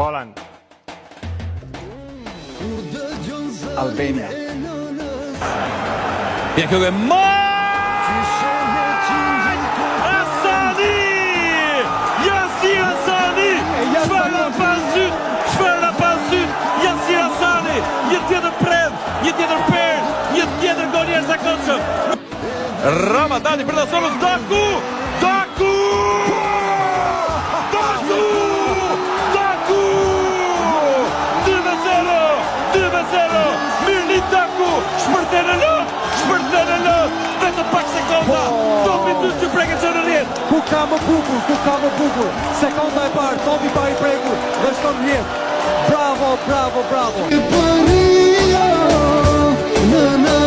Poland. Albania. Ja kjo e Asani! Jasir Asani! Çfarë na pa syt? Çfarë na pa syt? Jasir Asani! Një tjetër predhë, një tjetër perlë, një tjetër gol i jashtëzakonshëm. Ramadani për Dasolës, Daku! Daku! Daku! Daku! 2-0! 2-0! Mirlind Daku! Shpërthen në lot! Shpërthen në lot! Vetëm pak sekonda! Topi i dytë që prek e çon në rrjetë! Ku ka më bukur, ku ka më bukur. Sekonda e parë, topi i parë i prekur dhe shkon në rrjetë. Bravo, bravo, bravo. Në në.